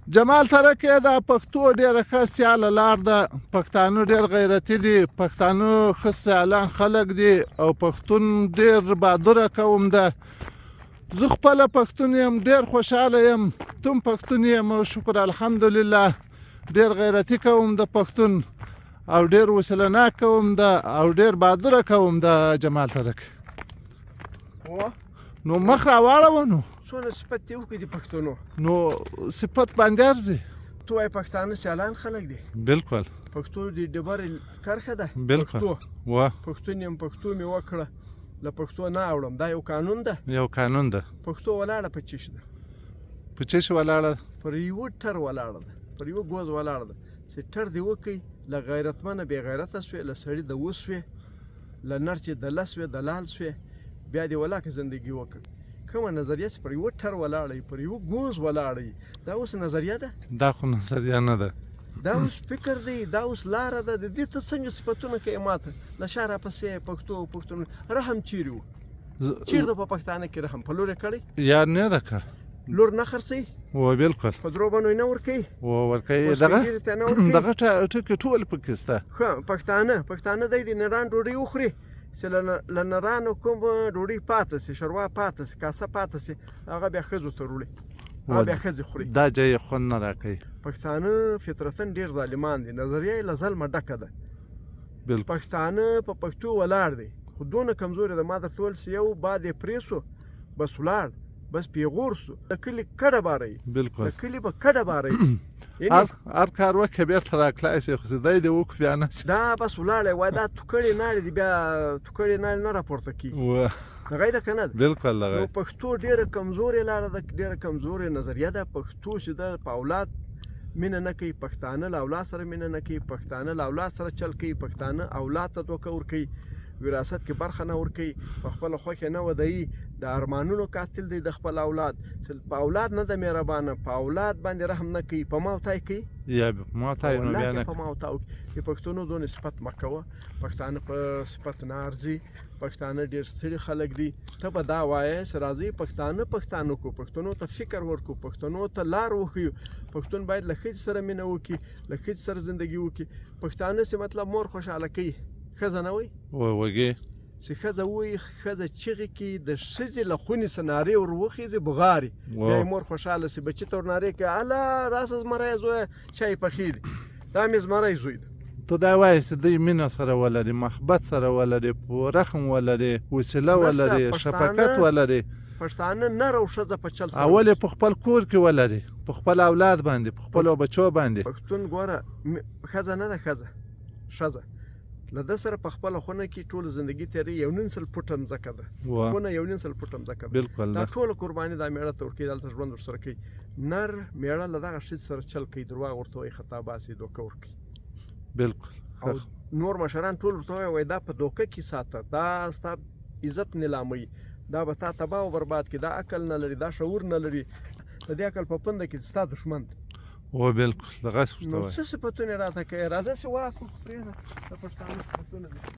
جمال تره کې دا پښتو ډېره ښه سیاله لار ده. پښتانه ډېر غیرتي دي، پښتانه ښه سیالان خلک دي او پښتون ډېر بهادره قوم ده. زه خپله پښتون یم، ډېر خوشحاله یم، تم پښتون یم او شکر الحمدلله. ډېر غیرتي قوم ده پښتون او ډېر حوصله ناک قوم ده او ډېر بهادره قوم ده جمال تره کې. نو مخ راواړوه. نو څونه صفت دې وکړي د پښتنو؟ نو صفت باندې ارزي. ته وایې پښتانه سیالان خلک دي. بالکل. پښتو د ډبرې کرښه ده. بالکل. واه. پښتون یم، پښتو مې وکړه، له پښتو نه اوړم، دا یو قانون ده. یو قانون ده. پښتو ولاړه په چیش ده؟ په چیش ولاړه؟ پر یوه ټر ولاړه ده، پر یوه ګوز ولاړه ده. چې ټر دې وکړي، له غیرتمنه بې غیرته سوې، له سړي د وسوې، له نر چې د لس وې، د لال سوې، بیا دې ولاکه زندګي وکړه. کومه نظریه چې پر یوه ټر ولاړه وي، پر یوه ګوز ولاړه وي، دا اوس نظریه ده؟ دا خو نظریه نه ده، دا اوس فکر دی، دا اوس لاره ده. د دې ته څنګه صفتونه کوې ماته؟ له شا راپسې پښتو پښتون رحم چیرې و؟ چیرې په پښتانه کې رحم په لور یې کړی؟ یا نه ده کړ. لور نه خرڅوي؟ و بالکل. په درو بنو یې نه ورکوي؟ و ورکوي. دغه دغه ټکي ټول پکې شته. ښه، پښتانه دی د نران ډوډۍ وخوري، چې له نرانو کوم ډوډۍ پاته سي، شوروا پاته سي، کاسه پاته سي، هغه بیا ښځو ته وروړي، هغه بیا ښځې خوري. دا جای یې خوند نه راکوي. پښتانه فطرتاً ډېر ظالمان دي، نظریه یې له ظلمه ډکه ده. پښتانه په پښتو ولاړ دی، خو دونه کمزوري ده. ما درته وویل چې یو باد یې پرې سو، بس ولاړ، بس پیغور سو، د کلي کډه باروي. بالکل. د کلي به کډه باروي. هر کار وکړه بېرته راکړای سي، خو چې دی دې وکړو بیا نه سي. دا بس ولاړی، وایي دا توکړې ناړې دي، بیا توکړې ناړې نه راپورته کېږي. دغه ده که نه ده؟ بالکل دغه. نو پښتو ډېره کمزورې لاره ده، ډېره کمزورې نظریه ده. پښتو چې ده په اولاد مینه نه کوي، پښتانه له اولاد سره مینه نه کوي، پښتانه له اولاد سره چل کوي، پښتانه اولاد ته دوکه ورکوي، وراثت کې برخه نه ورکوي، په خپله خوښه نه ودوي، د ارمانونو قاتل دی د خپل اولاد. چې په اولاد نه ده مهربانه، په اولاد باندې رحم نه کوي، په ما او تا یې کوي؟ یا په ما او تا یې نو بیا نه په ما او تا وکړي. د پښتنو دونه صفت مه کوه، پښتانه په صفت نه ارزي، پښتانه ډېر ستړي خلک دي. ته به دا وایې چې راځئ پښتانه پښتانه کړو، پښتنو ته فکر ورکړو، پښتنو ته لار وښیو. پښتون باید له ښځې سره مینه وکړي، له ښځې سره زندګي وکړي. پښتانه چې مطلب مور خوشحاله کوي، ښځه نه وایي؟ وږي. چې ښځه وایي، ښځه چیغې کړي، د ښځې له خونې څخه نارې ور وخېژي، بغاري، بیا یې مور خوشحاله سي، بچي ته ور نارې کوي، هله راسه زمری زویه، چای پخې دي، دا مې زمری زوی دی. ته دا وایې چې دوی مینه سره ولري، محبت سره ولري، رحم ولري، وسیله ولري، شفقت ولري. پښتانه نر او ښځه په چل سره اول یې په خپل کور کې ولري، په خپل اولاد باندې، په خپلو بچو باندې. پښتون ګوره ښځه نه ده، ښځه ښځه له ده سره په خپله خونه کې ټوله زندګي تېروي. یو نیم سل فوټه مځکه ده، خونه یو نیم سل فوټه مځکه ده. بالکل. دا ټوله قرباني دا مېړه ته ورکوي، دلته ژوند ورسره کوي. نر مېړه له دغه ښځې سره چل کوي، درواغ ورته وایي، خطا باسي، دوکه ورکوي. بالکل. او نور مشران ټول ورته وایي، وایي دا په دوکه کې ساته، دا ستا عزت نیلاموي، دا به تا تباه او برباد کړي، دا عقل نه لري، دا شعور نه لري، د دې عقل په پنده کې ستا دښمن دی. و بالکل دغه څه ورته نو وایي. څه صفتونه راته کوې؟ راځه چې واک وکړو، پرېږده د پښتانه صفتونه دي.